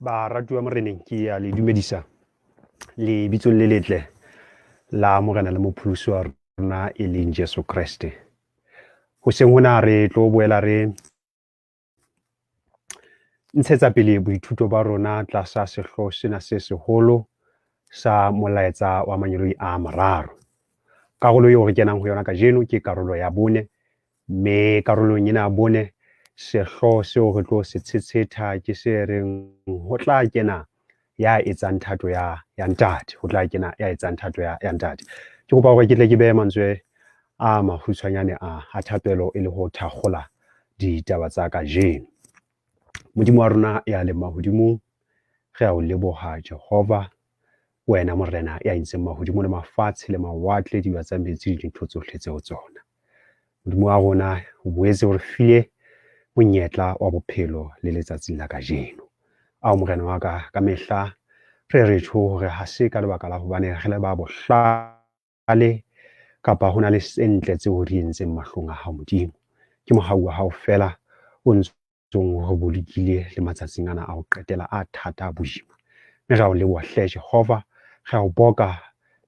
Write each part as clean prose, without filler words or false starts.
Baratuwa Moreneng, ke a le dumedisa lebitsong le letle la Morena le Mopholosi wa rona e leng Jesu Kreste. Hoseng hona re tlo boela re ntshetsa pele boithuto ba rona tlasa sehlooho sena se seholo sa molaetsa wa mangeloi a mararo. Karolo eo re kenang ho yona kajeno ke karolo ya bone, mme karolong ena ya bone sehlooho seo re tlo se tshetshetha ke se reng ho tla kena ya etsang thato ya, ya ntate, ho tla kena ya etsang thato ya, ya ntate. Ke kopa hore ke tle ke behe mantswe a makgutshwanyane a, a thapelo e le ho thakgola ditaba tsa kajeno. Modimo wa rona ya leng mahodimong, re a o leboha Jehova, wena Morena ya entseng mahodimo le mafatshe le mawatle, diba tsa metsi le dintho tsohle tse ho tsona. Modimo wa rona o boetse o re file monyetla wa bophelo le letsatsing la kajeno. Ao Morena wa ka, ka mehla re re tjho hore ha se ka lebaka la hobane re le ba bohlale kapa ho na le se ntle tseo re entseng mahlong a hao Modimo. Ke mohau wa hao feela o ntse tsong o re bolokile le matsatsing ana a ho qetela a thata a boima. Mme re a o leboha hle Jehova, re a o boka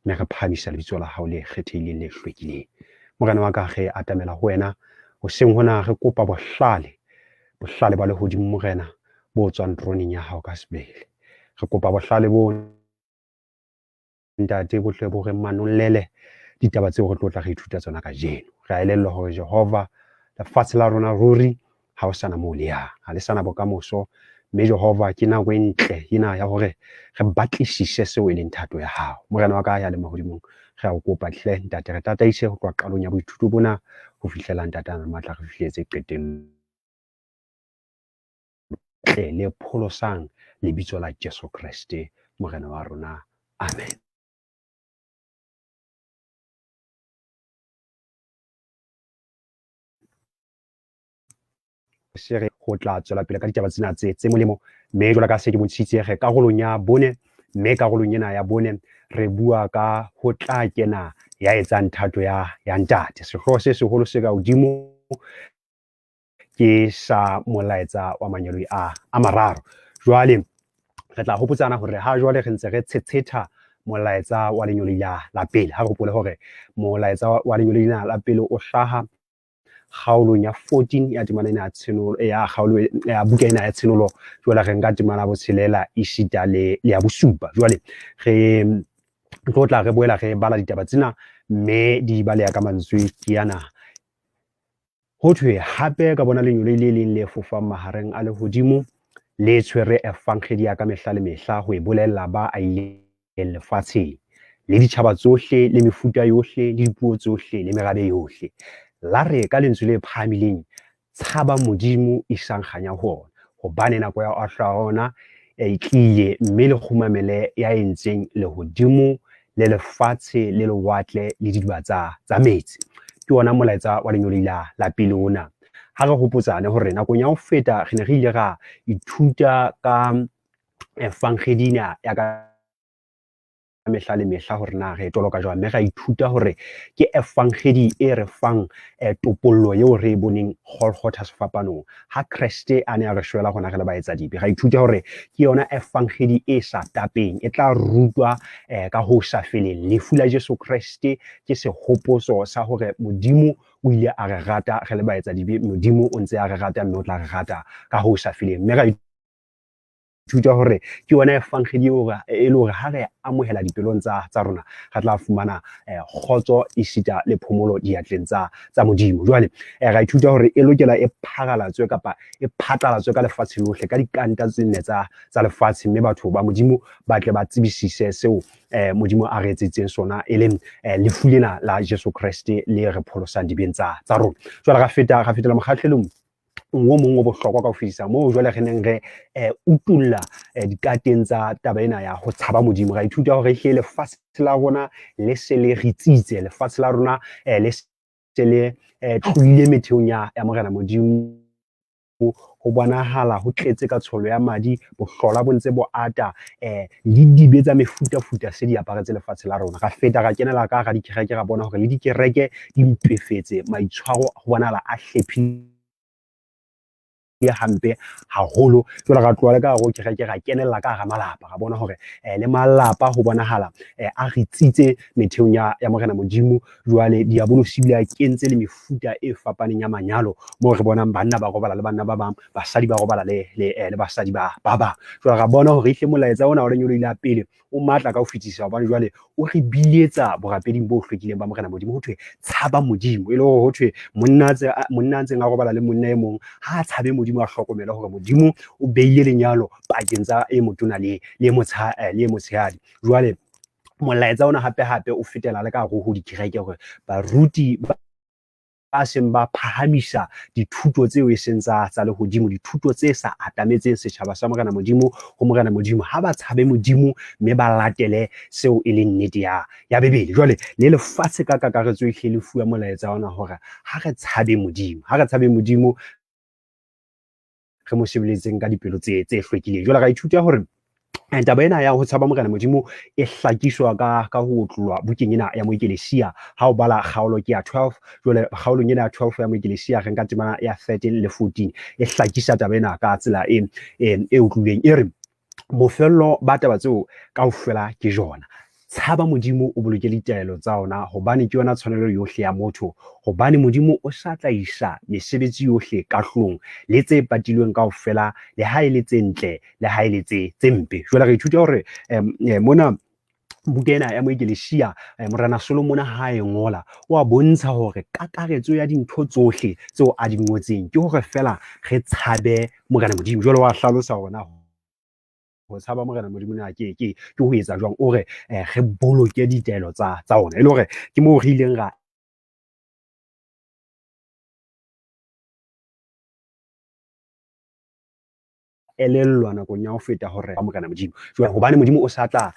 mme re phahamisa lebitso la hao le kgethehileng le hlwekileng. Morena wa ka, re atamela ho wena hoseng hona re kopa bohlale, bohlale ba lehodimo Morena, bo tswang teroneng ya hao ka sebele. Re kopa bohlale bo Ntate bo tle bo re manollele ditaba tseo re tlo tla re ithuta tsona kajeno. Re a elellwa hore Jehova, lefatshe la rona ruri ha o sana moo le yang, ha le sana bokamoso. Mme Jehova, ke nako e ntle ena ya hore re batlisise seo e leng thato ya hao. Morena wa ka ya leng mahodimong, re a o kopa hle Ntate, re tataise ho tloha qalong ya boithuto bona ho fihlela Ntate a matla re fihletse qetellong tle le pholosang lebitso la Jesu Kreste Morena wa rona. Amen. Se re ho tla tswela pele ka ditaba tsena tse tse molemo, mme jwalo ka se ke bontshitse re karolong ya bone, mme karolong ena ya bone re bua ka ho tla kena ya etsang thato ya ya ntate. Sehlooho se seholo se ka hodimo ke sa molaetsa wa mangeloi a a mararo. Jwale re tla hopotsana hore ha jwale re ntse re tshetshetha molaetsa wa lengeloi la la pele. Ha re hopole hore molaetsa wa lengeloi lena la pele o hlaha kgaolong ya 14 ya temana ena ya tshenolo, ya kgaolo ya buka ena ya tshenolo. Jwale re nka temana ya botshelela esita le ya bosupa. Jwale re tlo tla re boela re bala ditaba tsena mme di baleha ka mantswe ke ana. Ho thwe hape ka bona lengeloi le leng le fofang mahareng a lehodimo, le tshwere evangedi ya ka mehla le mehla ho e bolella ba ahileng lefatsheng, le ditjhaba tsohle, le mefuta yohle, le dipuo tsohle, le merabe yohle. La re ka lentswe le phahamileng, Tshabang Modimo, isang kganya ho ona, hobane nako ya ohlo ya ona e tlile, mme le kgumamele ya entseng lehodimo le lefatshe le lewatle le didiba tsa, tsa metsi. Ke ona molaetsa wa lengeloi la, la pele ona. Ha re hopotsane hore nakong ya ho feta re ne re ile ra ithuta ka evangedi ena ya ka mehla le mehla hore na re e toloka jwang, mme ra ithuta hore ke evangedi e re fang topollo eo re e boneng Golgotha sefapanong ha Kreste a ne a re shwela rona re le baetsadibe. Ra ithuta hore ke yona evangedi e sa tapeng, e tla rutwa ka ho sa feleng. Lefu la Jesu Kreste ke sehopotso sa hore Modimo o ile a re rata re le baetsadibe, Modimo o ntse a re rata mme o tla re rata ka ho sa feleng. Mme ra ithuta hore ke yona evangedi eo e le hore ha re amohela dipelong tsa tsa rona re tla fumana kgotso esita le phomolo diatleng tsa tsa Modimo. Jwale ra ithuta hore e lokela e phagalatswe kapa e phatlalatswe ka lefatshe lohle ka dikanta tse nne tsa tsa lefatshe, mme batho ba Modimo ba tle ba tsebisise seo Modimo a re etseditseng sona, e leng lefu lena la Jesu Kreste le re pholosang dibeng tsa tsa rona. Jwale ra feta ra fetela mokgahlelong o mong o bohlokwa ka ho fetisa moo jwale re neng re utulla dikateng tsa taba ena ya ho tshaba Modimo. Ra ithuta hore ehlile lefatshe la rona le se le ritsitse, lefatshe la rona le se le tlohile metheong ya, ya Morena Modimo. Ho bonahala ho tletse ka tsholo ya madi, bohlola bo ntse bo ata, le dibe tsa mefutafuta se di aparetse lefatshe la rona. Ra feta ra kenela ka hara dikereke, ra bona hore le dikereke di mpefetse, maitshwaro ho bonahala a hlephile. Hampe haholo. Jwale ra tloha le ka hare ho kereke, ra kenella ka hara malapa, ra bona hore le malapa ho bonahala a ritsitse metheong ya Morena Modimo. Jwale diabolosi ebile a kentse le mefuta e fapaneng ya manyalo, moo re bonang banna ba robala le banna ba bang, basadi ba robala le basadi ba bang. Jwale ra bona hore ehlile molaetsa ona wa lenyoloi la pele o matla ka ho fetisisa, hobane jwale o re biletsa borapeding bo hlwekileng ba Morena Modimo. Ho thwe tshaba Modimo, e le hore ho thwe monna a ntseng a robala le monna e mong ha a tshabe Modimo, a hlokomele hore Modimo o beile lenyalo pakeng tsa e motona le e motshehadi. Jwale molaetsa ona hape hape o fetela le ka hare ho dikereke, hore baruti ba seng ba phahamisa dithuto tseo e seng tsa lehodimo, dithuto tse sa atametseng setjhaba sa Morena Modimo ho Morena Modimo, ha ba tshabe Modimo mme ba latele seo e leng nnete ya Bibele. Jwale le lefatshe ka kakaretso e hle le fuwa molaetsa ona hore ha re tshabe Modimo, ha re tshabe Modimo, re mo sebeletseng ka dipelo tse hlwekileng. Jwale ra ithuta hore taba ena ya ho tshaba Morena Modimo e hlakiswa ka ho otlolwa bukeng ena ya Moekelesia. Ha o bala kgaolo ke ya 12, jwale kgaolong ena ya 12 ya Moekelesia re nka temana ya 13 le 14, e hlakisa taba ena ka tsela e utlwileng. E re bofello ba taba tseo kaofela ke jona: tshaba Modimo, o boloke ditaelo tsa ona, hobane ke yona tshwanelo yohle ya motho. Hobane Modimo o sa tla isa mesebetsi yohle kahlolong, le tse patilweng kaofela, le ha e le tse ntle, le ha e le tse mpe. Jwale re ithuta hore mona buka ena ya Moekelesia, Morena Solomon ha e ngola, o a bontsha hore kakaretso ya dintho tsohle tseo a di ngotseng ke hore feela re tshabe Morena Modimo. Jwale wa hlalosa hore na ho tshaba Morena Modimo na ke ho etsa jwang. O re re boloke ditaelo tsa ona, e le hore ke moo re ileng ra elellwa nakong ya ho feta hore Morena Modimo. Jwale hobane Modimo o sa tla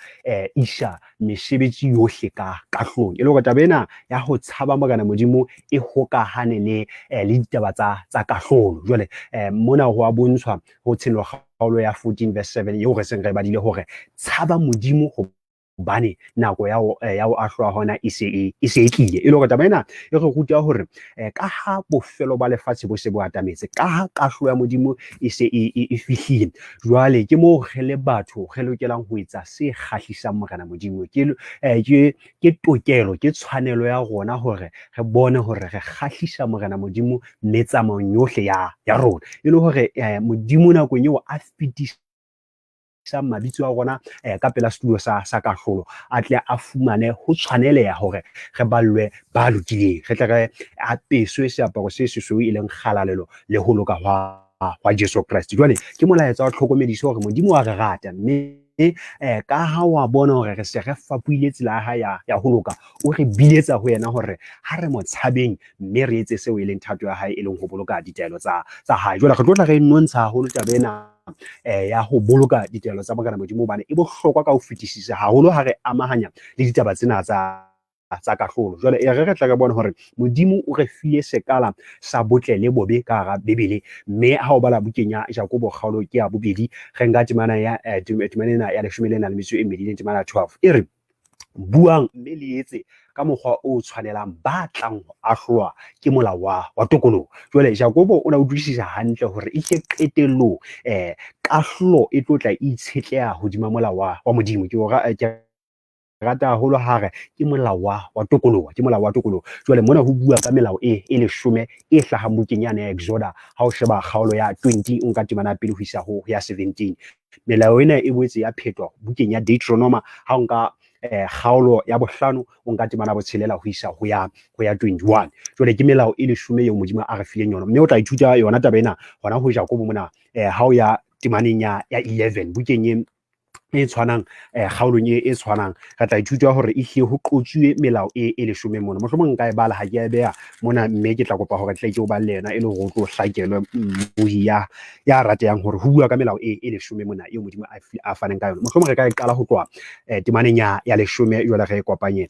isa mesebetsi yohle ka kahlolong, e le hore taba ena ya ho tshaba Morena Modimo e hokahane le ditaba tsa kahlolo. Jwale mona ho a bontshwa ho Tshenolo kgaolo ya 14 verse 7 eo re seng re badile hore tshaba Modimo hobane nako ya ho ahlolwa hona e se e tlile. E le hore taba ena e re ruta hore ka ha bofelo ba lefatshe bo se bo atametse, ka ha kahlolo ya Modimo e se e fihlile, jwale ke moo re le batho re lokelang ho etsa se kgahlisang Morena Modimo. Ke tokelo, ke tshwanelo ya rona hore re bone hore re kgahlisa Morena Modimo metsamaong yohle ya rona, e le hore Modimo nakong eo a fetisa mabitso a rona ka pela setulo sa kahlolo, a tle a fumane ho tshwaneleha hore re ballwe ba lokileng, re tle re apeswe seaparo se sesweu e leng kgalalelo le ho loka hwa Jesu Kreste. Jwale ke molaetsa wa tlhokomediso hore Modimo wa re rata, mme ka ha wa bona hore re se re fapohile tsela ya hae ya ho loka, o re biletsa ho yena hore ha re mo tshabeng mme re etse seo e leng thato ya hae, e leng ho boloka ditaelo tsa hae. Jwale re tlo tla re nontsha haholo taba ena ya ho boloka ditaelo tsa Morena Modimo, hobane e bohlokwa ka ho fetisisa haholo ha re amahanya le ditaba tsena tsa kahlolo. Jwale e re tla re bone hore Modimo o re file sekala sa botle le bobe ka hara Bibele, mme ha o bala bukeng ya Jakobo kgaolo ke ya 2, re nka temana ya temana ena ya 12 le temana ya 12, e re buang mme le etse ka mokgwa o tshwanelang ba tlang ho ahlolwa ke molao wa tokoloho. Jwale Jakobo o na utlwisisa hantle hore ehlile qetellong kahlolo e tlo tla itshetleha hodima molao wa Modimo. Ke rata haholo ha re ke molao wa tokoloho, ke molao wa tokoloho. Jwale mona ho bua ka melao e 10 e hlahang bukeng yane ya Exoda, ha o sheba kgaolo ya 20 o nka temana ya pele ho isa ho ya 17. Melao ena e boetse ya phetwa bukeng ya Deuteronoma, ha o nka kgaolo ya 5 o nka temana ya 6 ho isa ho ya 21. Jwale ke melao e 10 eo Modimo a re fileng yona, mme o tla ithuta yona taba ena hona ho Jakobo mona ha o ya temaneng ya 11 bukeng e tshwanang, kgaolong e tshwanang, re tla ithuta hore ehlile ho qotsuwe melao e 10 mona. Mohlomong nka e bala, ha ke a e beha mona, mme ke tla kopa hore tle ke o balle yona e le hore o tlo hlakelwe mmohi ya ratehang hore ho bua ka melao e 10 mona eo Modimo a faneng ka yona. Mohlomong re ka e qala ho tloha temaneng ya 10, jwale re e kopanye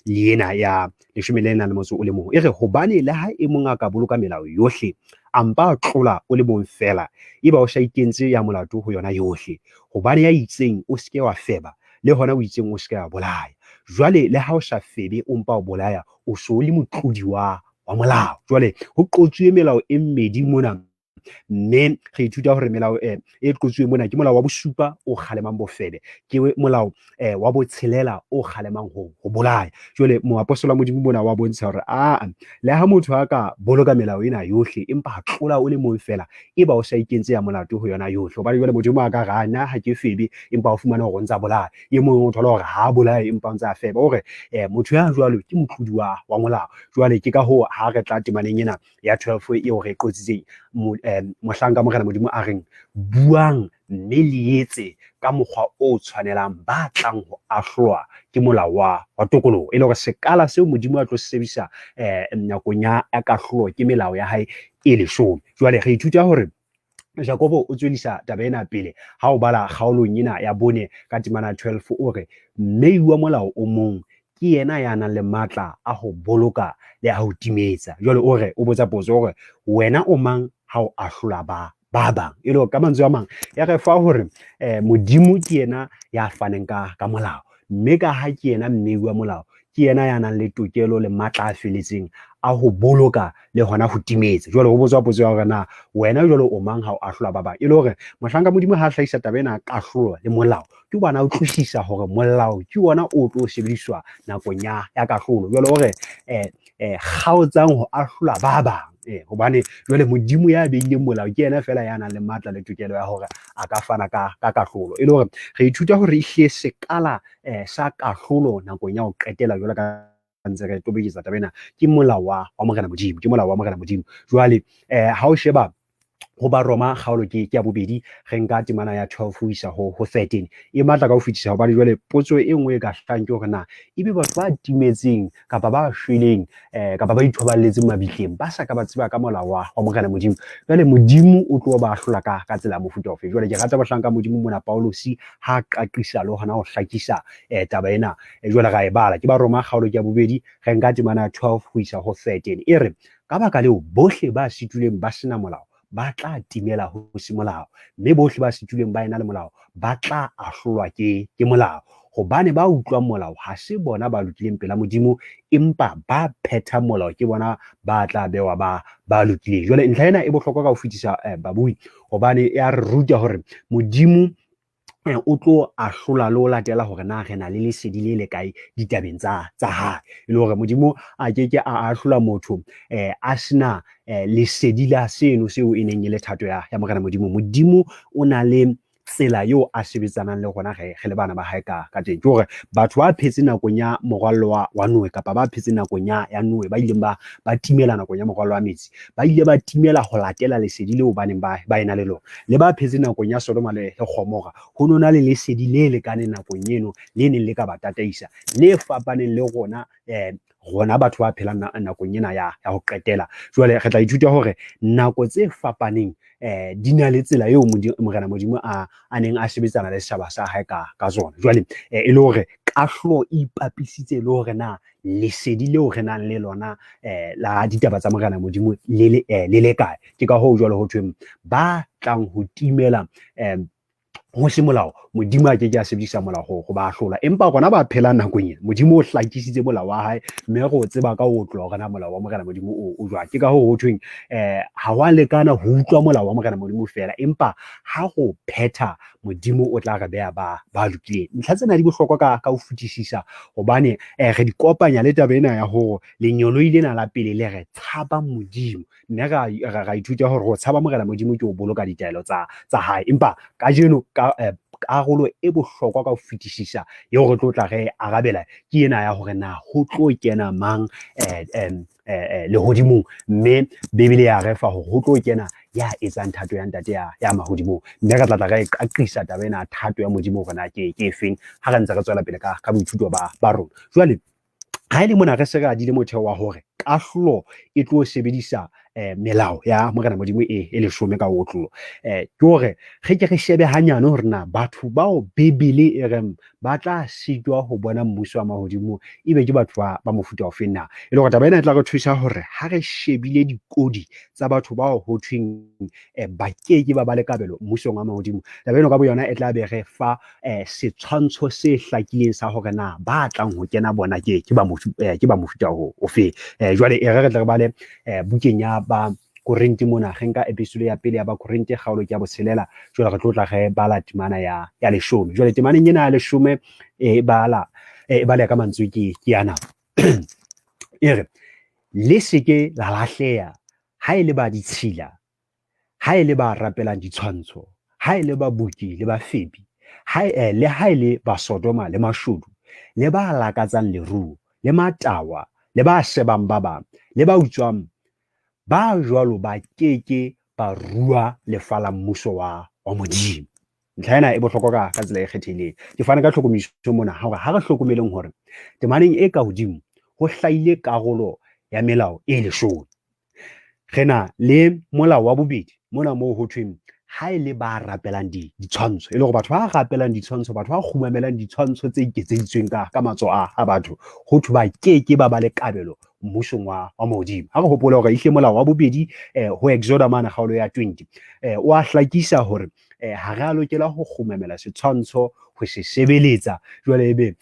le ena ya 11. E re hobane le ha e mong a ka boloka melao yohle, a mpa a tlola o le mong feela, eba o sa ikentse ya molato ho yona yohle. Hobane ya itseng o se ke wa feba, le hona o itseng o se ke wa bolaya. Jwale le ha o sa febe o mpa o bolaya, o so le motlodi wa molao. Jwale ho qotsuwe melao e mmedi mona. Mme re ithuta hore melao e qotsuweng mona ke molao wa bosupa o kgalemang bofebe, ke molao wa botshelela o kgalemang ho bolaya. Jwale moapostola wa Modimo mona wa bontsha hore aa, le ha motho a ka boloka melao ena yohle empa a tlola o le mong feela, eba o sa ikentse ya molato ho yona yohle. Hobane jwale motho e mong a ka re, nna ha ke febe, empa o fumane hore o ntsa bolaya. E mong o thola hore ha a bolaye empa o ntsa feba. O re motho ya jwalo ke motlodi wa molao. Jwale ke ka hoo ha re tla temaneng ena ya 12 eo re e qotsitseng, mohlanka Morena Modimo a reng, buang mme le etse ka mokgwa o tshwanelang ba tlang ho ahlolwa ke molao wa tokoloho. E le hore sekala seo Modimo a tlo se sebedisa nakong ya kahlolo ke melao ya hae e leshome. Jwale re ithuta hore Jakobo o tswelisa taba ena pele ha o bala kgaolong ena ya 4 ka temana 12, o re mmei wa molao o mong ke yena ya nang le matla a ho boloka le a ho timetsa. Jwale o re, o botsa potso o re, wena o mang ha o ahlola ba bang? E le hore ka mantswe a mang ya re fa hore Modimo ke yena ya faneng ka molao, mme ka ha ke yena mmei wa molao, ke yena ya nang le tokelo le matla a feletseng a ho boloka le hona ho timetsa. Jwale ho botswa potso ya hore na wena jwale o mang ha o ahlola ba bang? E le hore mohlanka Modimo ha a hlahisa taba ena kahlolo le molao, ke hobane a utlwisisa hore molao ke wona o tlo sebediswa nakong ya kahlolo. Jwale hore kgaotsang ho ahlola ba bang, hobane jwale Modimo ya beileng molao ke yena fela ya nang le matla le tokelo ya hore a ka fana ka kahlolo. E le hore re ithuta hore ehlile sekala sa kahlolo nakong ya ho qetela jwalo ka ntse re toboketsa taba ena ke molao wa Morena Modimo, ke molao wa Morena Modimo. Jwale ha o sheba ho Baroma kgaolo ke ya bobedi, re nka temana ya 12 ho isa ho 13, e matla ka ho fetisa. Hobane jwale potso e nngwe e ka hlahang ke hore na ebe batho ba timetseng kapa ba shweleng kapa ba ithoballetseng mabitleng ba sa ka ba tseba ka molao wa Morena Modimo, jwale Modimo o tlo ba ahlola ka tsela ya mofuta ofe? Jwale ke rata mohlanka Modimo mona Paulosi ha qaqisa le hona ho hlakisa taba ena. Jwale ra e bala, ke Baroma kgaolo ke ya bobedi, re nka temana ya 12 ho isa ho 13, e re, ka baka leo bohle ba sitilweng ba sena molao ba tla timela ho se molao, mme bohle ba sitilweng ba ena le molao ba tla ahlolwa ke molao. Hobane ba utlwang molao ha se bona ba lokileng pela Modimo, empa ba phethang molao ke bona ba tla bewa ba lokileng. Jwale ntlha ena e bohlokwa ka ho fetisa babui, hobane ya re ruta hore Modimo o tlo ahlola le ho latela hore na re na le lesedi le le kae ditabeng tsa hae. E le hore Modimo a ke ke a ahlola motho a sena lesedi la seno seo e neng e le thato ya Morena Modimo. Modimo o na le tsela eo a sebetsanang le rona re le bana ba hae ka teng. Ke hore batho ba phetse nakong ya morwallo wa Noe, kapa ba phetse nakong ya Noe, ba ileng ba timela nakong ya morwallo wa metsi, ba ile ba timela ho latela lesedi leo ba neng ba ena le lona. Le ba phetse nakong ya Sodoma le Gomora, ho nona le lesedi le lekaneng nakong eno le neng le ka ba tataisa, le fapaneng le rona rona batho ba phelang nakong ena ya ho qetela. Jwale re tla ithuta hore nako tse fapaneng di na le tsela eo Morena Modimo a neng a sebetsana le setjhaba sa hae ka tsona. Jwale e le hore kahlolo e ipapisitse le hore na lesedi leo re nang le lona la ditaba tsa Morena Modimo le le kae. Ke ka hoo jwale ho thweng ba tlang ho timela ho se molao, Modimo a ke ke a sebedisa molao ho ba ahlola. Empa rona ba phelang nakong ena, Modimo o hlakisitse molao wa hae, mme re o tseba ka ho tloha hore na molao wa Morena Modimo o jwang. Ke ka hoo ho thweng ha wa lekana ho utlwa molao wa Morena Modimo feela, empa ha ho phetha Modimo o tla re beha ba lokileng. Ntlha tsena di bohlokwa ka ho fetisisa, hobane re di kopanya le taba ena ya hore lengeloi lena la pele le re tshaba Modimo, mme ra ithuta hore ho tshaba Morena Modimo ke ho boloka ditaelo tsa hae. Empa kajeno ka karolo e bohlokwa ka ho fetisisa eo re tlo tla re arabela ke ena ya hore na ho tlo kena mang lehodimong, mme Bibele ya re fa hore ho tlo kena ya etsang thato ya Ntate ya mahodimong. Mme re tla tla re qaqisa taba ena thato ya Modimo hore na ke efeng ha re ntse re tswela pele ka boithuto ba rona. Jwale ha e le mona re se re adile motheo wa hore kahlolo e tlo sebedisa melao ya Morena Modimo e leshome ka otlolo, ke hore re ke re shebe hanyane hore na batho bao Bibele e reng ba tla sitwa ho bona mmuso wa mahodimo ebe ke batho ba mofuta ofeng na. E le hore taba ena e tla re thusa hore ha re shebile dikodi tsa batho bao ho thweng ba ke ke ba ba le kabelo mmusong wa mahodimo, taba ena ka boyona e tla be re fa setshwantsho se hlakileng sa hore na ba tlang ho kena bona ke ba mofuta ofe. Jwale e re tle re bale bukeng ya ba Korinte mona, re nka episole ya pele ya Bakorinte, kgaolo ke ya botshelela. Jwale re tlo tla re bala temana ya 10. Jwale temaneng ena ya 10 e bala e baleha ka mantswe ke ana. E re, le se ke la lahleha ha e le ba ditshila, ha e le ba rapelang ditshwantsho, ha e le babuki le bafebi, le ha e le basodoma le mashodu, le ba lakatsang leruo, le matawa, le ba shebang ba bang, le ba utswang, ba jwalo ba keke ba rua lefa la mmuso wa Modimo. Ntlha ena e bohlokwa ka tsela e kgethehileng. Ke fana ka tlhokomiso mona hore ha re hlokomeleng hore temaneng e ka hodimo ho hlahile karolo ya melao e 10. Re na le molao wa bobedi mona moo ho thweng ha e le ba rapelang ditshwantsho, e le hore batho ba rapelang ditshwantsho, batho ba kgumamelang ditshwantsho tse iketseditsweng ka matsoho a batho, ho thwe ba keke ba ba le kabelo mmusong wa Modimo. Ha re hopole hore ehlile molao wa bobedi ho Exoda mane kgaolo ya 20 o a hlakisa hore ha re a lokela ho kgumamela setshwantsho ho se sebeletsa. Jwale ebe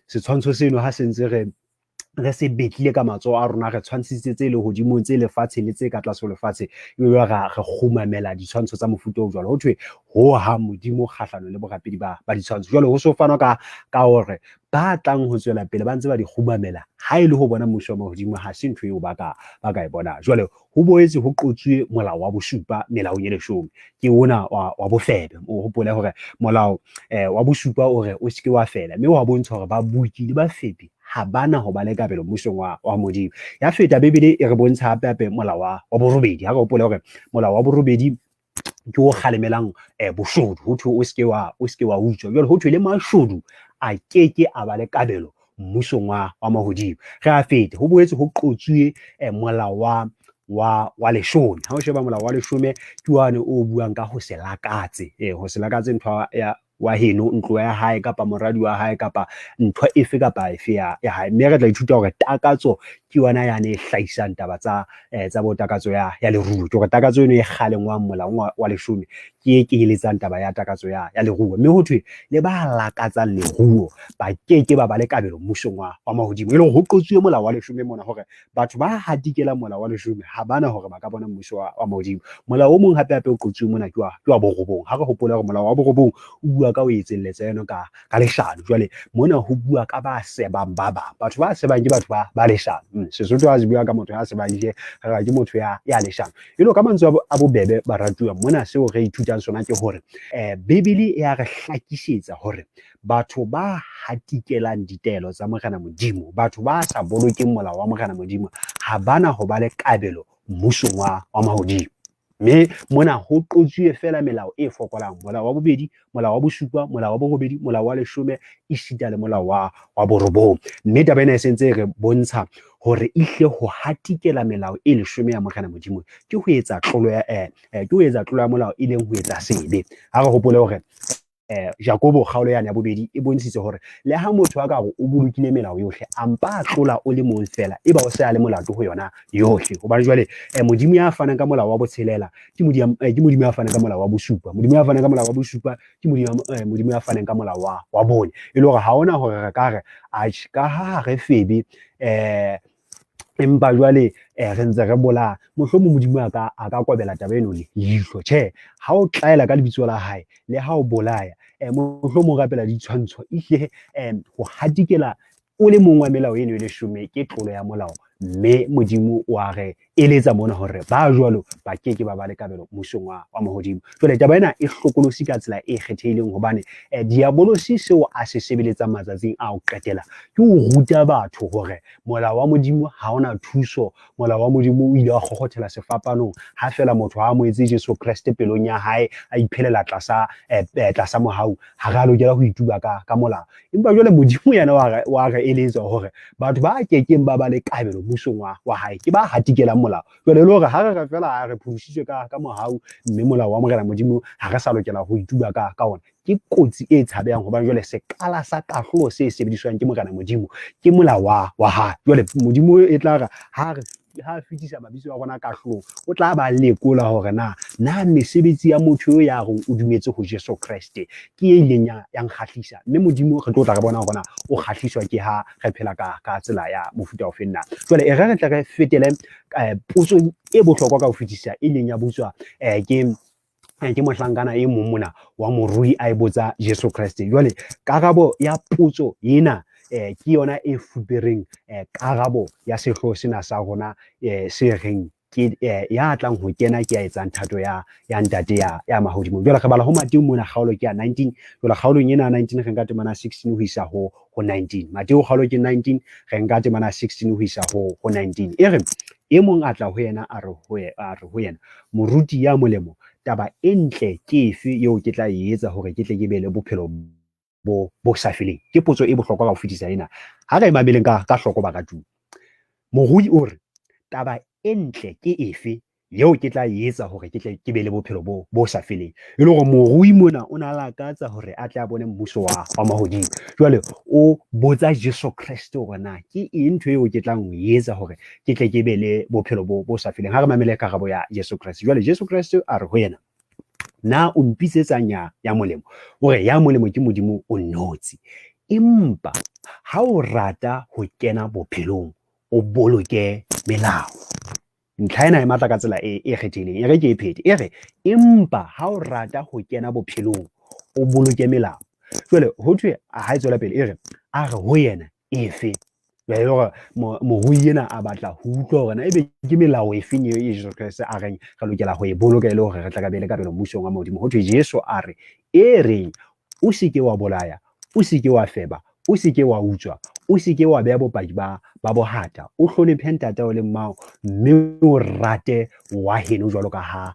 setshwantsho seno ha se ntse re se betlile ka matsoho a rona, re tshwantshitse tse lehodimong, tse lefatsheng le tse ka tlase ho lefatshe, ebe ra re kgumamela ditshwantsho tsa mofuta o jwalo. Ho thwe ho hang Modimo kgahlano le borapedi ba ditshwantsho. Jwale ho so fanwa ka hore ba tlang ho tswela pele ba ntse ba di kgumamela, ha e le ho bona mmuso wa mahodimo ha se ntho eo ba ka e bonang. Jwale ho boetse ho qotswe molao wa bosupa melaong e 10, ke ona wa bofebe. O hopole hore molao wa bosupa o re o se ke wa fela, mme wa bontsha hore babuki le bafebi ha bana ho ba le kabelo mmusong wa Modimo. Ya feta Bibele e re bontsha hape hape molao wa borobedi. Ha re hopole hore molao wa borobedi ke o kgalemelang boshodu, ho thwe o se ke wa utswa. Jwale ho thwe le mashodu a keke a ba le kabelo mmusong wa mahodimo. Re a fete, ho boetse ho qotswe molao wa 10. Ha o sheba molao wa 10 ke one o buang ka ho se lakatse, ho se lakatse ntho ya wa heno, ntlo ya hae kapa moradi wa hae kapa ntho efe kapa efe ya hae. Mme re tla ithuta hore takatso ke yona yane e hlahisang taba tsa bo takatso ya leruo. Ke hore takatso eno e kgalengwang molaong wa 10 ke e kenyeletsang taba ya takatso ya leruo. Mme ho thwe le ba lakatsang leruo ba keke ba ba le kabelo mmusong wa mahodimo. E le hore ho qotsuwe molao wa 10 mona hore batho ba hatikelang molao wa 10 ha bana hore ba ka bona mmuso wa mahodimo. Molao o mong hape hape o qotsuwe mona ke wa borobong. Ha re hopole hore molao wa borobong o bua ka ho etselletsa eno ka leshano. Jwale mona ho bua ka ba sebang ba bang. Batho ba sebang ke batho ba leshano. Sesotho ha se bua ka motho ya sebang ke re ke motho ya leshano. E le ka mantswe a bobebe baratuwa, mona seo re ithutang sona ke hore Bibele e a re hlakisetsa hore batho ba hatikelang ditaelo tsa Morena Modimo, batho ba sa bolokeng molao wa Morena Modimo, ha bana ho ba le kabelo mmusong wa mahodimo. Mme mona ho qotsuwe fela melao e fokolang, molao wa bobedi, molao wa bosupa, molao wa borobedi, molao wa 10, esita le molao wa borobong. Mme taba ena e sentse e re bontsha hore ehle ho hatikela melao e 10 ya Morena Modimo ke ho etsa tlolo ya ke ho etsa tlolo ya molao, e leng ho etsa sebe. Ha re hopole hore Jakobo kgaolo yane ya bobedi e bontshitse hore le ha motho a ka re o bolokile melao yohle, a mpa a tlola o le mong fela, e ba o se a le molato ho yona yohle. Hobane jwale Modimo ya fanang ka molao wa botshelela ke Modimo ya fanang ka molao wa bosupa. Modimo ya fanang ka molao wa bosupa ke Modimo ya fanang ka molao wa bone. E le hore ha hona hore re ka re atjhe ka ha re febe empa jwale re ntse re bolaya, mohlomong Modimo a ka kobela taba eno leihlo. Tjhe, ha o tlaela ka lebitso la hae le ha o bolaya, mohlomong rapela ditshwantsho, ehlile ho hatikela o le mong wa melao eno e 10 ke tlolo ya molao. Mme Modimo o a re eletsa mona hore ba jwalo ba keke ba ba le kabelo mmusong wa mahodimo. Jwale taba ena e hlokolosi ka tsela e kgethehileng hobane diabolosi seo a se sebeletsang matsatsing a ho qetela ke ho ruta batho hore molao wa Modimo ha ona thuso, molao wa Modimo o ile wa kgokgothela sefapanong ha fela motho ha amohetse Jesu Kreste pelong ya hae, a iphelela tlasa mohau, ha re a lokela ho ituba ka molao. Empa jwale Modimo yena wa re eletsa hore batho ba kekeng ba ba le kabelo mmusong wa hae ke ba hatikelang molao. Jwale e le hore ha re re fela ha re pholositswe ka mohau, mme molao wa Morena Modimo ha re sa lokela ho ituba ka ona, ke kotsi e tshabehang hobane jwale sekala sa kahlolo se sebediswang ke Morena Modimo ke molao wa hae. Jwale Modimo e tla re ha re ha fetisa mabitso a rona kahlolong, o tla ba lekola hore na na mesebetsi ya motho eo ya reng o dumetse ho Jesu Kreste ke e ileng ya nkgahlisa. Mme Modimo re tlo tla re bona hore na o kgahliswa ke ha re phela ka tsela ya mofuta ofe na. Jwale e re re tle re fetele potsong e bohlokwa ka ho fetisisa e leng ya botswa ke mohlankana e mong mona wa morui a e botsa Jesu Kreste. Jwale karabo ya potso ena ke yona e fupereng karabo ya sehlooho sena sa rona se reng ke ya tlang ho kena ke ya etsang thato ya ntate ya mahodimong. Jwale re bala ho Mateo mona kgaolo ke ya 19. Jwale kgaolong ena ya 19 re nka temana 16 ho isa ho 19. Mateo kgaolo ke 19, re nka temana 16 ho isa ho 19. E re e mong a tla ho yena a re ho yena, moruti ya molemo, taba e ntle ke efe eo ke tla e etsa hore ke tle ke be le bophelo bo sa feleng? Ke potso e bohlokwa ka ho fetisa ena. Ha re e mameleng ka hloko baratuwa. Morui o re, taba e ntle ke efe eo ke tla e etsa hore ke tle ke be le bophelo bo sa feleng? E le hore morui mona o na lakatsa hore a tle a bone mmuso wa mahodimo. Jwale o botsa Jesu Kreste hore na ke eng ntho eo ke tlang ho e etsa hore ke tle ke be le bophelo bo sa feleng. Ha re mamele karabo ya Jesu Kreste. Jwale Jesu Kreste a re ho yena, na o mpitsetsang ya molemo? O re ya molemo ke Modimo o nnotshi. Empa ha o rata ho kena bophelong, o boloke melao. Ntlha ena e matla ka tsela e kgethehileng. E re ke e phete. E re, empa ha o rata ho kena bophelong, o boloke melao. Jwale ho thwe ha e tswela pele e re, a re ho yena efe? Jwale hore morui ena a batla ho utlwa hore na ebe ke melao efeng eo e Jesu Kreste a reng re lokela ho e boloka e le hore re tla ka be le kabelo mmusong wa Modimo. Ho thwe Jesu a re, e reng o se ke wa bolaya, o se ke wa feba, o se ke wa utswa, o se ke wa beha bopaki ba bohata, o hlonephe ntatao le mmao, mme o rate wa heno jwalo ka ha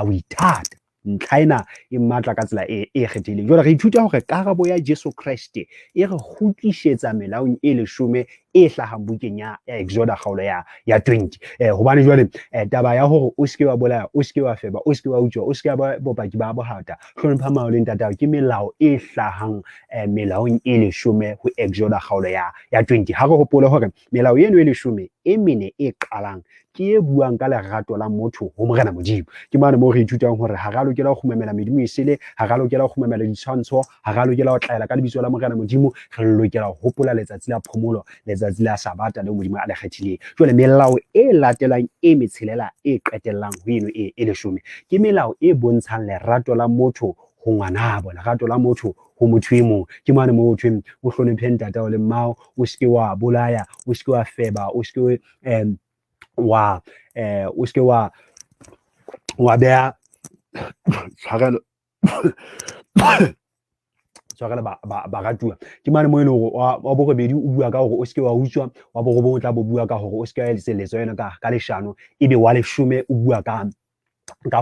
o ithata. Ntlha ena e matla ka tsela e kgethehileng. Jwale re ithuta hore karabo ya Jesu Kreste e re kgutlisetsa melaong e leshome e hlahang bukeng ya Exoda kgaolo ya 20. Hobane jwale taba ya hore o se ke wa bolaya, o se ke wa feba, o se ke wa utswa, o se ke wa ba bopaki ba bohata, hlonepha mmao le ntatao, ke melao e hlahang melaong e leshome ho Exoda kgaolo ya 20. Ha re hopole hore melao eno e leshome e mene e qalang ke e buang ka lerato la motho ho Morena Modimo. Ke mane moo re ithutang hore ha re a lokela ho kgumamela medimo esele, ha re a lokela ho kgumamela ditshwantsho, ha re a lokela ho tlaela ka lebitso la Morena Modimo, re lokela ho hopola letsatsi la phomolo, letsatsi la Sabata leo Modimo a le kgethileng. Jwale melao e latelang e metshelela e qetellang ho eno e leshome ke melao e bontshang lerato la motho ho ngwanabo, lerato la motho ho motho e mong. Ke mane moo ho thweng o hlonephe ntatao le mmao, o se ke wa bolaya, o se ke wa feba, o se ke wa o se ke wa beha tshwarelo tshwarelo baratuwa. Ke mane moo e leng hore wa borobedi o bua ka hore o se ke wa utswa, wa borobong o tla bo bua ka hore o se ke wa etselletsa yona ka leshano, ebe wa leshome o bua ka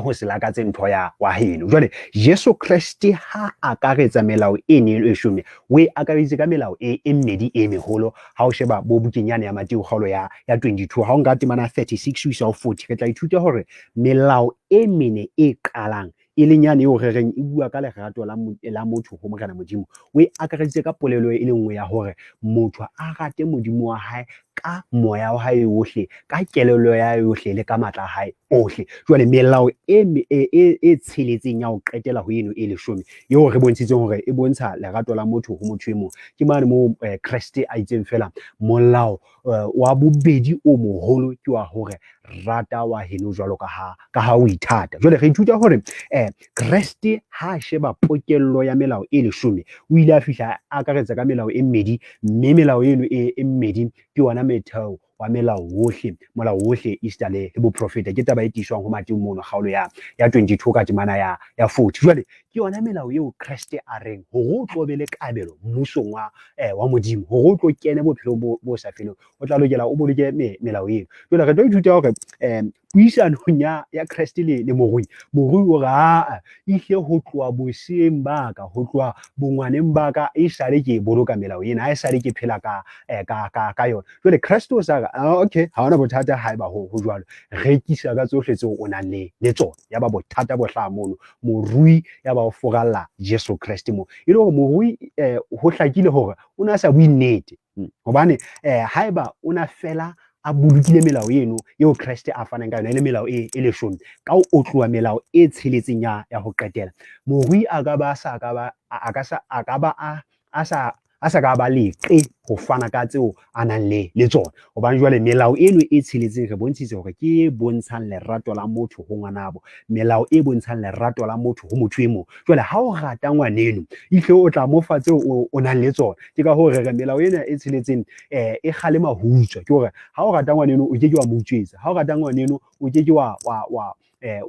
ho se lakatse ntho ya wa heno. Jwale Jesu Kreste ha akaretsa melao e ne e leshome, o e akareditse ka melao e mmedi e meholo. Ha o sheba bo bukeng yane ya Mateo kgaolo ya 22, ha o nka temana 36 ho isa ho 40, re tla ithuta hore melao e mene e qalang e leng yane eo re reng e bua ka lerato la motho ho Morena Modimo, o e akareditse ka polelo e le nngwe ya hore motho a rate Modimo wa hae ka moya wa hae ohle, ka kelello ya hae yohle le ka matla a hae ohle. Jwale melao e tsheletseng ya ho qetela ho eno e leshome eo re bontshitseng hore e bontsha lerato la motho ho motho e mong, ke mane moo Kreste a itseng fela molao wa bobedi o moholo ke wa hore rata wa heno jwalo ka ha o ithata. Jwale re ithuta hore Kreste ha a sheba pokello ya melao e leshome, o ile a fihla a akaretsa ka melao e mmedi, mme melao eno e mmedi ke yona metheo wa melao wohle, molao wohle esita le boprofeta. Ke taba e tiiswang ho Mateo mono kgaolo ya 22 ka temana ya 40. Jwale ke yona melao eo Kreste a reng hore o tlo be le kabelo mmusong wa Modimo, hore o tlo kene bophelong bo sa feleng, o tla lokela o boloke melao eo. Jwale re tlo ithuta hore puisanong ya Kreste le morui, morui o re aa ehlile ho tloha boseyeng ba ka, ho tloha bongwaneng ba ka, e sale ke e boloka melao ena, ha e sale ke phela ka yona. Jwale Kreste o sa re, okay, ha hona bothata haeba ho jwalo, rekisa ka tsohle tseo o nang le tsona. Ya ba bothata bo hlaha mono, morui ya ba o furalla Jesu Kreste moo. E le hore morui ho hlakile hore o ne a sa bue nnete, hobane haeba o na fela a bolokile melao eno eo Kreste a fanang ka yona, e le melao e leshome, ka ho otloha melao e tsheletseng ya ho qetela. Morui a ka ba sa ka ba a ka sa a ka ba a a sa a sa ka ba leqe ho fana ka tseo a nang le tsona, hobane jwale melao eno e tsheletseng re bontshitse hore ke e bontshang lerato la motho ho ngwanabo, melao e bontshang lerato la motho ho motho e mong. Jwale ha o rata ngwaneno, ehlile o tla mo fa tseo o nang le tsona. Ke ka hoo re re melao ena e tsheletseng e kgalema ho utswa. Ke hore ha o rata ngwaneno o ke ke wa mo utswetsa, ha o rata ngwaneno o ke ke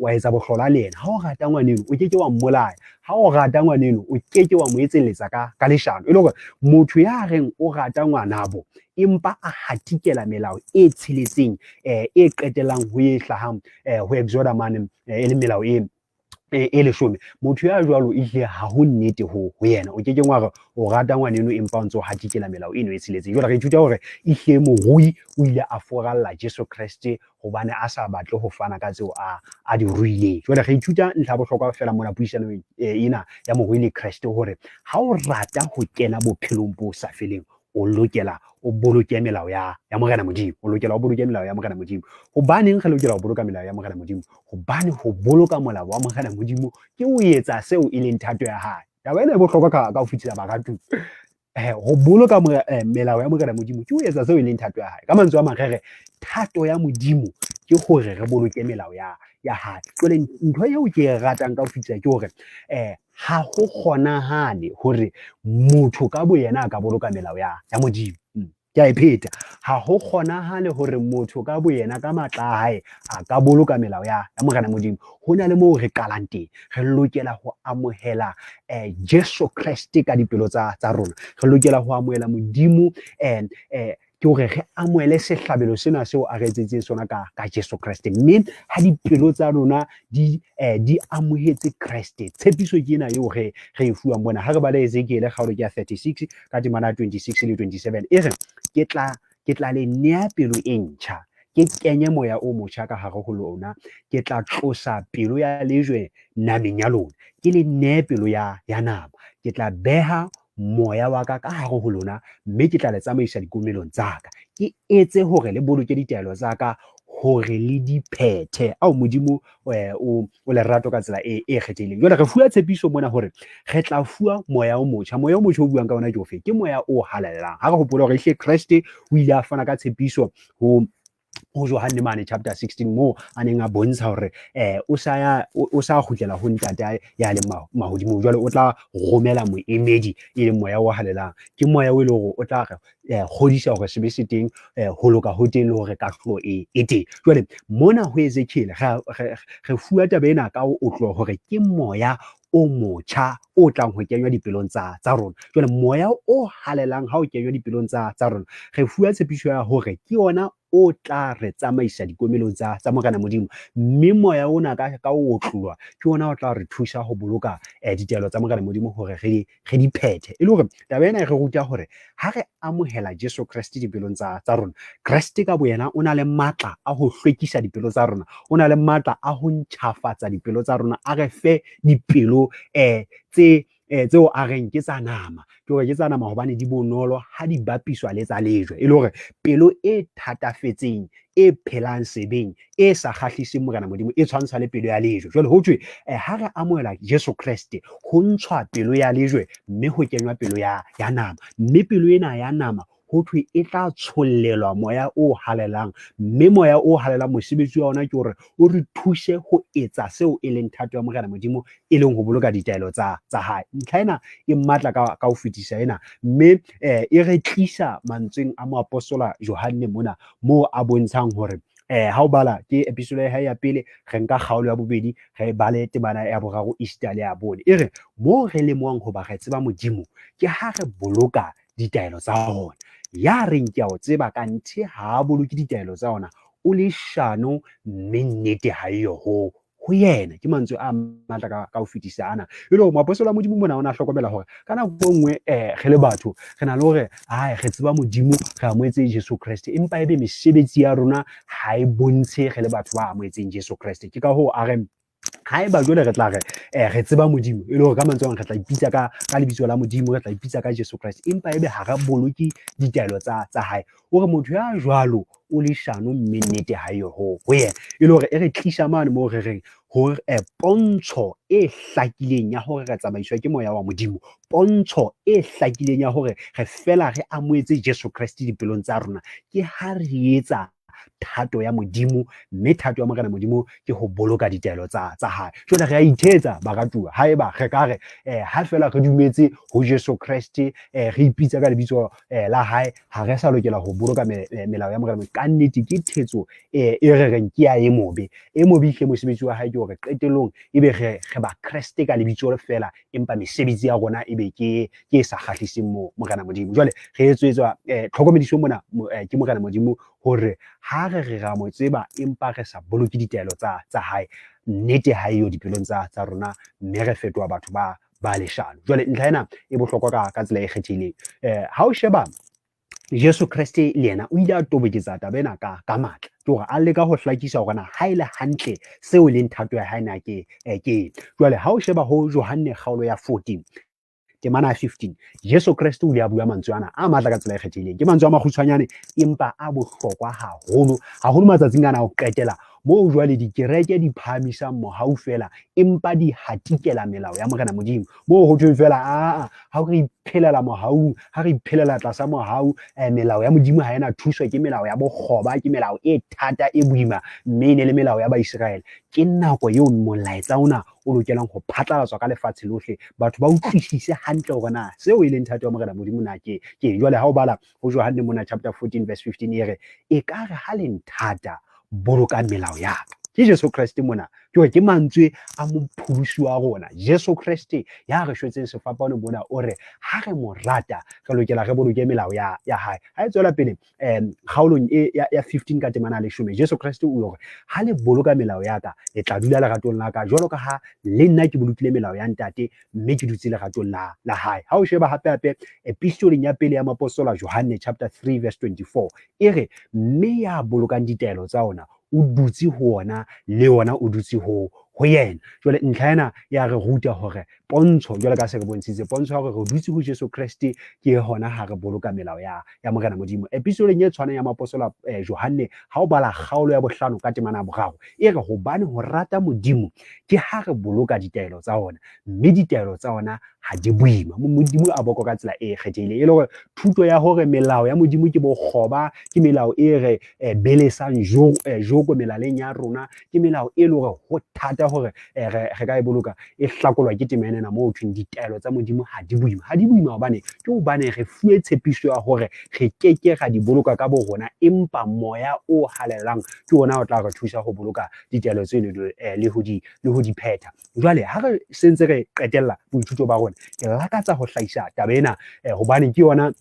wa etsa bohlola le yena, ha o rata ngwaneno o ke ke wa mmolaya, ha o rata ngwaneno o ke ke wa mo etselletsa ka leshano. E le hore motho ya reng o rata ngwanabo empa a hatikela melao e tsheletseng e qetellang ho e hlahang ho Exoda mane, e leng melao e leshome, motho ya jwalo ehlile ha ho nnete ho yena. O ke keng wa re o rata ngwaneno empa o ntso hatikela melao eno e tsheletseng. Jwale re ithuta hore ehlile morui o ile a foralla Jesu Kreste hobane a sa batle ho fana ka tseo a di ruileng. Jwale re ithuta ntlha ya bohlokwa fela mona puisanong ena ya morui le Kreste, hore ha o rata ho kena bophelong bo sa feleng, o lokela o boloke melao ya Morena Modimo. O lokela o boloke melao ya Morena Modimo. Hobaneng re lokela ho boloka melao ya Morena Modimo? Hobane ho boloka molao wa Morena Modimo ke ho etsa seo e leng thato ya hae. Taba ena e bohlokwa ka ho fetisa baratuwa. Ho boloka melao ya Morena Modimo ke ho etsa seo e leng thato ya hae. Ka mantswe a mang re re thato ya Modimo ke hore re boloke melao ya hae. Jwale ntho eo ke e ratang ka ho fetisa ke hore ha ho kgonahale hore motho ka boyena a ka boloka melao ya Modimo. Ke a e pheta, ha ho kgonahale hore motho ka boyena ka matla a hae a ka boloka melao ya Morena Modimo. Ho na le moo re qalang teng. Re lokela ho amohela Jesu Kreste ka dipelo tsa rona. Re lokela ho amohela Modimo, ke hore re amohele sehlabelo sena seo a re etseditseng sona ka Jesu Kreste. Mme ha dipelo tsa rona di amohetse Kreste, tshepiso ke ena eo re e fuwang mona. Ha re bale Ezekiele kgaolo ke ya 36 ka temana ya 26 le 27, e re, ke tla le nea pelo e ntjha, ke kenye moya o motjha ka hare ho lona, ke tla tlosa pelo ya lejwe nameng ya lona, ke le nee pelo ya nama, ke tla beha moya wa ka ka hare ho lona, mme ke tla le tsamaisa dikomelong tsa ka, ke etse hore le boloke ditaelo tsa ka hore le di phethe. Ao Modimo o lerato ka tsela e kgethehileng. Jwale re fuwa tshepiso mona hore re tla fuwa moya o motjha. Moya o motjha o buang ka ona ke ofe? Ke moya o halalelang. Ha re hopola hore ehlile Kreste o ile a fana ka tshepiso ho Johanne mane chapter 16, moo a neng a bontsha hore o sa kgutlela ho ntate ya leng mahodimong. Jwale o tla romela moemedi e leng moya o halalelang. Ke moya o e leng hore o tla re kgodisa hore sebe se teng, ho loka ho teng, le hore kahlolo e teng. Jwale mona ho Ezekiel re fuwa taba ena ka ho otloha hore ke moya o motjha o tlang ho kenywa dipelong tsa rona. Jwale moya o halalelang ha o kenywa dipelong tsa rona, re fuwa tshepiso ya hore ke yona o tla re tsamaisa dikomelong tsa Morena Modimo. Mme moya ona ka o otloha ke ona o tla re thusa ho boloka ditaelo tsa Morena Modimo hore re di phethe. E le hore taba ena e re ruta hore ha re amohela Jesu Kreste dipelong tsa rona, Kreste ka boyena o na le matla a ho hlwekisa dipelo tsa rona, o na le matla a ho ntjhafatsa dipelo tsa rona, a re fe dipelo tseo a reng ke tsa nama. Ke hore ke tsa nama hobane di bonolo ha di bapiswa le tsa lejwe. E le hore pelo e thatafetseng, e phelang sebeng, e sa kgahliseng Morena Modimo, e tshwantshwa le pelo ya lejwe. Jwale ho thwe ha re amohela Jesu Kreste, ho ntshwa pelo ya lejwe mme ho kenywa pelo ya nama. Mme pelo ena ya nama ho thwe e tla tshollelwa moya o halalelang, mme moya o halalelang mosebetsi wa ona ke hore o re thuse ho etsa seo e leng thato ya Morena Modimo, e leng ho boloka ditaelo tsa hae. Ntlha ena e matla ka ho fetisa ena, mme e re tlisa mantsweng a moapostola Johanne mona, moo a bontshang hore ha o bala ke episode ya hae ya pele, re nka kgaolo ya bobedi, re bale temana ya boraro esita le ya bone. E re moo re lemohang hoba re tseba Modimo ke ha re boloka ditaelo tsa ona. Ya reng ke a o tseba kanthe ha a boloke ditaelo tsa ona, o leshano mme nnete ha eyo ho yena. Ke mantswe a matla ka ho fetisa ana. E le hore moapostola wa Modimo mona o na hlokomela hore ka nako e nngwe re le batho re na le hore ai re tseba Modimo, re amohetse Jesu Kreste, empa ebe mesebetsi ya rona ha e bontshe re le batho ba amohetseng Jesu Kreste. Ke ka hoo a re Haeba jwale re tla re re tseba Modimo, e le hore ka mantswe a mang re tla ipitsa ka lebitso la Modimo, re tla ipitsa ka Jesu Kreste, empa ebe ha re boloke ditaelo tsa hae, o re motho ya jwalo o leshano mme nnete ha eyo ho yena. E le hore e re tlisa mane moo re reng hore pontsho e hlakileng ya hore re tsamaiswa ke moya wa Modimo, pontsho e hlakileng ya hore re fela re amohetse Jesu Kreste dipelong tsa rona, ke ha re etsa thato ya Modimo, mme thato ya Morena Modimo ke ho boloka ditaelo tsa hae. Jwale re a ithetsa baratuwa, haeba re ka re ha fela re dumetse ho Jesu Kreste, re ipitsa ka lebitso la hae, ha re sa lokela ho boloka melao ya Morena Modimo. Ka nnete ke thetso e re reng ke ya e mobe. E mobe ehlile mosebetsi wa hae ke hore qetellong ebe re ba Kreste ka lebitso fela, empa mesebetsi ya rona ebe ke e sa kgahliseng Morena Modimo. Jwale re etswetswa tlhokomediso mona ke Morena Modimo hore ha re re ra mo tseba empa re sa boloke ditaelo tsa hae, nnete ha eyo dipelong tsa rona, mme re fetoha batho ba leshano. Jwale ntlha ena e bohlokwa ka tsela e kgethehileng. Ha o sheba Jesu Kreste le yena o ile a toboketsa taba ena ka matla, ke hore a leka ho hlakisa hore na ha e le hantle seo e leng thato ya hae na ke eng. Jwale ha o sheba ho Johanne kgaolo ya 14 temana ya 15, Jesu Kreste o ile a bua mantswe ana a matla ka tsela e kgethehileng. Ke mantswe a makgutshwanyane empa a bohlokwa haholo haholo matsatsing ana a ho qetela, moo jwale dikereke di phahamisang mohau fela empa di hatikela melao ya Morena Modimo, moo ho thweng fela aa ha re iphelela mohaung, ha re iphelela tlasa mohau, melao ya Modimo ha ena thuso, ke melao ya bokgoba, ke melao e thata e boima, mme e ne le melao ya Baiseraele. Ke nako eo molaetsa ona o lokelang ho phatlalatswa ka lefatshe lohle, batho ba utlwisise hantle hore na seo e leng thato ya Morena Modimo na ke eng. Jwale ha o bala ho Johanne mona chapter 14 verse 15 e re, ekare ha le nthata, bolokang melao ya ka. Ke Jesu Kreste mona, ke hore ke mantswe a mopholosi wa rona Jesu Kreste ya re shwetseng sefapano mona, o re ha re mo rata re lokela re boloke melao ya hae. Ha e tswela pele kgaolong e ya 15 ka temana ya 10, Jesu Kreste o hore ha le boloka melao ya ka, le tla dula leratong la ka, jwalo ka ha le nna ke bolokile melao ya Ntate mme ke dutse leratong la hae. Ha o sheba hape hape epistoleng ya pele ya Moapostola Johanne chapter 3 verse 24 e re, mme ya bolokang ditaelo tsa ona o dutse ho ona, le ona o dutse ho yena. Jwale ntlha ena ya re ruta hore pontsho, jwale ka se re bontshitse, pontsho ya hore re dutse ho Jesu Kreste ke hona ha re boloka melao ya Morena Modimo. Epistoleng e tshwanang ya Moapostola Johanne, ha o bala kgaolo ya 5 ka temana ya 3, e re hobane ho rata Modimo ke ha re boloka ditaelo tsa ona, mme ditaelo tsa ona ha di boima. Modimo a bokwa ka tsela e kgethehileng, e le hore thuto ya hore melao ya Modimo ke bokgoba, ke melao e re belesang joko melaleng ya rona, ke melao e le hore ho thata hore re ka e boloka, e hlakolwa ke temana ena moo ho thweng ditaelo tsa Modimo ha di boima. Ha di boima hobane ke hobane re fuwe tshepiso ya hore re keke ra di boloka ka bo rona, empa moya o halalelang ke ona o tla re thusa ho boloka ditaelo tseno le ho di phetha. Jwale ha re sentse re qetella boithuto ba rona, ke lakatsa ho hlahisa taba ena hobane ke yona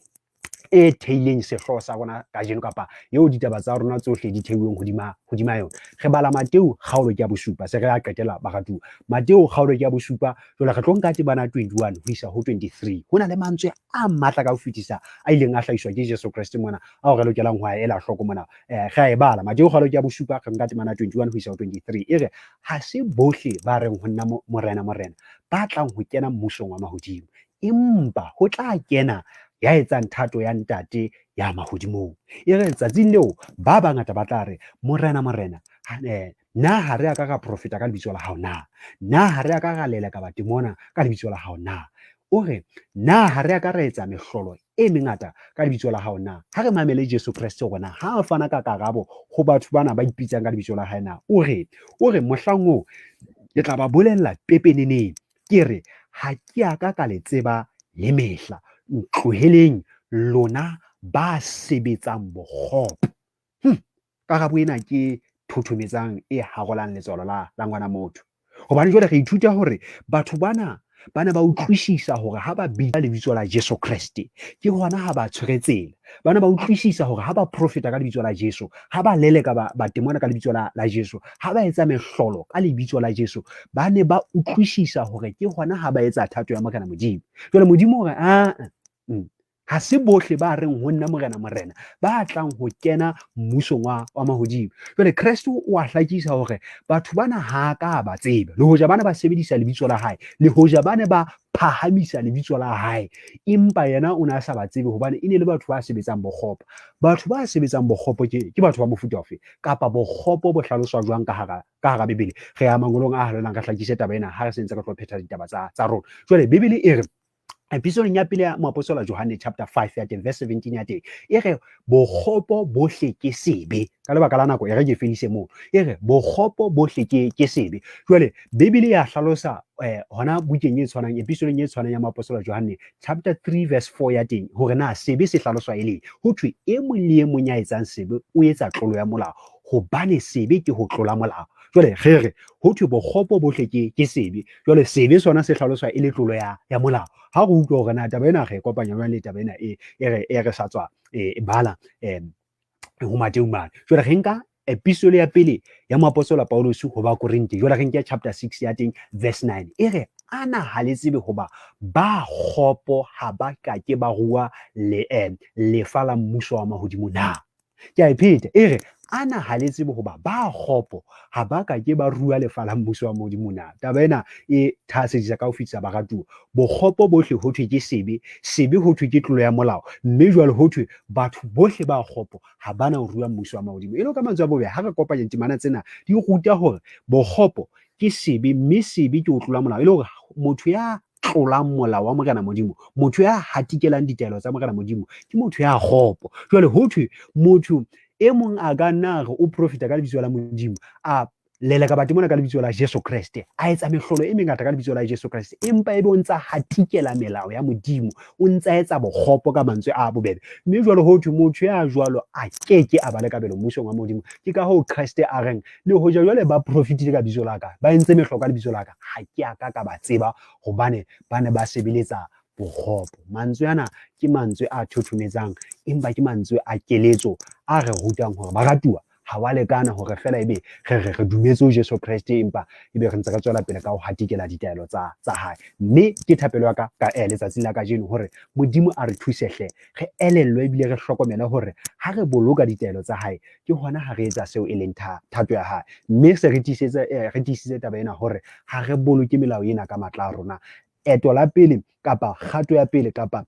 e theileng sehlooho sa rona kajeno, kapa eo ditaba tsa rona tsohle di theuweng hodima yona. Re bala Mateo kgaolo ke ya 7, se re ya qetela baratuwa. Mateo kgaolo ke ya 7, jwale re tlo nka temana 21 ho isa ho 23. Ho na le mantswe a matla ka ho fetisa a ileng a hlahiswa ke Jesu Kreste mona, ao re lokelang ho a ela hloko mona. Re a e bala Mateo kgaolo ke ya 7, re nka temana 21 ho isa ho 23. E re, ha se bohle ba reng ho nna Morena, Morena, ba tlang ho kena mmusong wa mahodimo, empa ho tla kena ya etsang thato ya Ntate ya mahodimong. E re tsatsing leo ba bangata ba tla re, Morena, Morena, na ha re a ka ra profeta ka lebitso la hao na? Na ha re a ka ra leleka batemona ka lebitso la hao na? O re, na ha re a ka ra etsa mehlolo e mengata ka lebitso la hao na? Ha re mamele Jesu Kreste hore na ha a fana ka karabo ho batho bana ba ipitsang ka lebitso la hae na. O re mohlang oo ke tla ba bolella pepeneneng, ke re, ha ke a ka ka le tseba le mehla. Ntloheleng lona ba sebetsang bokgopo. Karabo ena ke thothometsang e harolang letswalo la ngwana motho. Hobane jwale re ithuta hore batho bana ba ne ba utlwisisa hore ha ba bitsa lebitso la Jesu Kreste, ke hona ha ba tshwere tsela. Ba ne ba utlwisisa hore ha ba profeta ka lebitso la Jesu, ha ba leleka batemona ka lebitso la Jesu, ha ba etsa mehlolo ka lebitso la Jesu, ba ne ba utlwisisa hore ke hona ha ba etsa thato ya Morena Modimo. Jwale Modimo o re, Ha se bohle ba reng ho nna Morena, Morena, ba tlang ho kena mmusong wa mahodimo. Jwale Kreste o a hlakisa hore batho bana ha ka ba tsebe, le hoja bana ba sebedisa lebitso la hae, le hoja bana ba phahamisa lebitso la hae, empa yena o ne a sa ba tsebe hobane e ne le batho ba sebetsang bokgopo. Batho ba sebetsang bokgopo ke batho ba mofuta ofe? Kapa bokgopo bo hlaloswa jwang ka hara Bibele? Re ya mangolong a halalelang re hlakise taba ena ha re sentse re tlo phetha ditaba tsa rona. Jwale Bibele e re episodeng ya pele ya moapostola Johanne chapter 5 ya teng verse 17 ya teng e re bokgopo bohle ke sebe. Ka lebaka la nako e re ke fedise moo. E re bokgopo bohle ke sebe. Jwale Bibele ya hlalosa hona bukeng e tshwanang, episodeng e tshwanang ya moapostola Johanne chapter 3 verse 4 ya teng hore na sebe se hlaloswa e leng. Ho thwe e mong le e mong ya etsang sebe o etsa tlolo ya molao, hobane sebe ke ho tlola molao. Jwale re re ho thwe bokgopo bohle ke sebe. Jwale sebe sona se hlaloswa e le tlolo ya molao. Ha re utlwa hore na taba ena re e kopanya jwang le taba ena e re sa tswa e bala ho Mateu mane. Jwale re nka episole ya pele ya moapostola Paulus ho ba Korinthe. Jwale re nke chapter 6 ya teng verse 9. E re ana ha le tsebe hoba ba kgopo ha ba ka ke ba rua lefa la mmuso wa mahodimo na? Ke a e pheta, e re ana ha le tsebe hoba ba kgopo ha ba ka ke ba rua lefa la mmuso wa Modimo na? Taba ena e thahasellisa ka ho fetisa baratuwa. Bokgopo bohle ho thwe ke sebe, sebe ho thwe ke tlolo ya molao, mme jwale ho thwe batho bohle ba kgopo ha ba na ho rua mmuso wa mahodimo. E le ka mantswe a bobe, ha re kopanya ditemana tsena di ruta hore bokgopo ke sebe, mme sebe ke ho tlola molao. E le hore motho ya tlolang molao wa Morena Modimo, motho ya hatikelang ditaelo tsa Morena Modimo, ke motho ya kgopo. Jwale ho thwe motho e mong a ka nna re o profita ka lebitso la Modimo, a leleka batemona ka lebitso la Jesu Kreste, a etsa mehlolo e mengata ka lebitso la Jesu Kreste, empa ebe o ntsa hatikela melao ya Modimo, o ntsa etsa bokgopo ka mantswe a bobebe. Mme jwale ho thwe motho ya jwalo a keke a ba le kabelo mmusong wa Modimo. Ke ka hoo Kreste a reng, le hoja jwale ba profitile ka lebitso la ka, ba entse mehlolo ka lebitso la ka, ha ke a ka ka ba tseba, hobane ba ne ba sebeletsa bokgopo. Mantswe ana ke mantswe a thothometsang, empa ke mantswe a keletso a re rutang hore baratuwa ha wa lekana hore fela ebe re re re dumetse ho Jesu Kreste, empa ebe re ntse re tswela pele ka ho hatikela ditaelo tsa hae. Mme ke thapelo ya ka ka letsatsing la kajeno hore Modimo a re thuse hle, re elellwe ebile re hlokomele hore ha re boloka ditaelo tsa hae, ke hona ha re etsa seo e leng thato ya hae. Mme se re tiisetse, re tiisitse taba ena hore ha re boloke melao ena ka matla a rona. Eto la pele kapa kgato ya pele kapa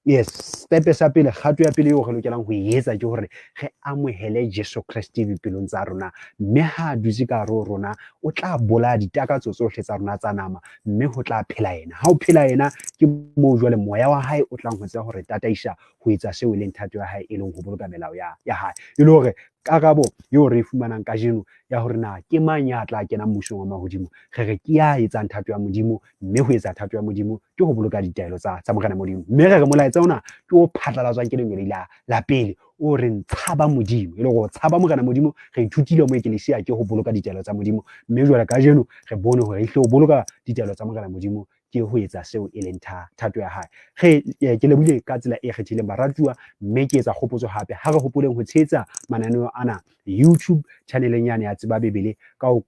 yes, stepe sa pele, kgato ya pele eo re lokelang ho e etsa ke hore re amohele Jesu Kreste dipelong tsa rona, mme ha a dutse ka hare ho rona o tla bolaya ditakatso tsohle tsa rona tsa nama, mme ho tla phela yena. Ha o phela yena, ke moo jwale moya wa hae o tlang ho tseba hore tataisa ho etsa seo e leng thato ya hae, e leng ho boloka melao ya hae. E le hore karabo eo re e fumanang kajeno ya hore na ke mang ya tla kena mmusong wa mahodimo, re re ke ya etsang thato ya Modimo, mme ho etsa thato ya Modimo ke ho boloka ditaelo tsa Morena Modimo. Mme re re molaetsa ona ke o phatlalatswang ke lengeloi la pele, o re tshaba Modimo. E le hore tshaba Morena Modimo, re ithutile mo ekelesia ke ho boloka ditaelo tsa Modimo, mme jwale kajeno re bone hore ehlile ho boloka ditaelo tsa Morena Modimo ke ho etsa seo e leng thato ya hae. Re ke lebohile ka tsela e kgethileng baratuwa, mme ke etsa kgopotso hape ha re hopoleng ho tshehetsa mananeo ana YouTube channeleng yane ya Tseba Bibele ka ho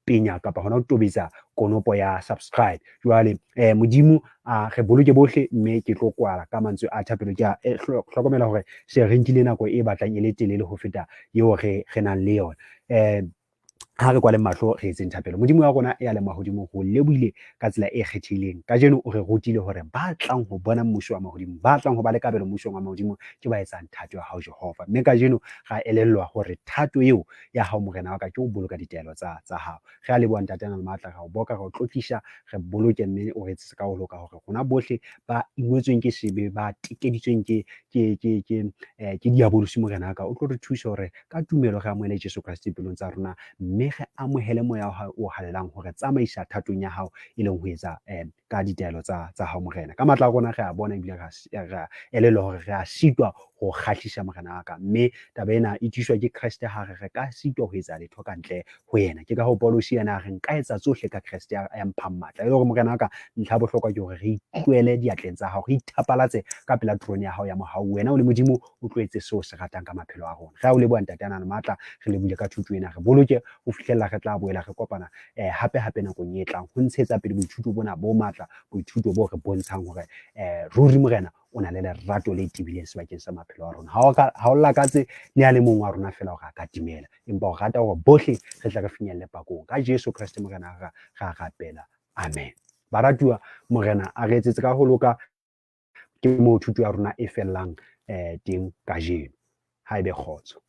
penya kapa hona ho tobetsa konopo ya subscribe. Jwale Modimo a re boloke bohle, mme ke tlo kwala ka mantswe a thapelo. Ke a hlokomela hore se re nkile nako e batlang e le telele ho feta eo re nang le yona. Ha re kwaleng mahlo re etseng thapelo. Modimo wa rona ya leng mahodimong, ho lebohile ka tsela e kgethehileng. Kajeno o re rutile hore ba tlang ho bona mmuso wa mahodimo, ba tlang ho ba le kabelo mmusong wa mahodimo, ke ba etsang thato ya hao Jehova. Mme kajeno ra elellwa hore thato eo ya hao Morena wa ka ke ho boloka ditaelo tsa hao. Re a leboha Ntate a nang le matla, ra o boka, ra o tlotlisa, re boloke mme o re etsetse ka ho loka hore rona bohle ba ingwetsweng ke sebe, ba tekeditsweng ke diabolosi Morena wa ka, o tlo re thusa hore ka tumelo re amohele Jesu Kreste pelong tsa rona, mme re amohele moya wa hao o halalelang hore tsamaisa thatong ya hao, e leng ho etsa ka ditaelo tsa hao Morena. Ka matla a rona re a bona ebile re a elellwa hore re a sitwa ho kgahlisa Morena wa ka, mme taba ena e tiiswa ke Kreste ha re re ka sitwa ho etsa letho ka ntle ho yena. Ke ka hoo Paulus yena a re nka etsa tsohle ka Kreste ya mphang matla. E le hore Morena wa ka, ntlha ya bohlokwa ke hore re itlohele diatleng tsa hao, re ithapalatse ka pela terone ya hao ya mohau. Wena o le Modimo, o tlo etse seo se ratang ka maphelo a rona. Re a o leboha Ntate a nang le matla, re lebohile ka thuto ena, re boloke ho fihlella re tla boela re kopana hape hape nakong e tlang ho ntshetsa pele boithuto bona bo matla, boithuto bo re bontshang hore ruri Morena o O na le lerato le tebileng sebakeng sa maphelo a rona. Ha o lakatse le a le mong wa rona feela hore a ka timela, empa o rata hore bohle re tle re finyelle pakong. Ka Jesu Kreste Morena ra rapela. Amen. Baratuwa, Morena a re etsetse ka ho loka. Ke moo thuto ya rona e fellang teng kajeno. Ha ebe kgotso.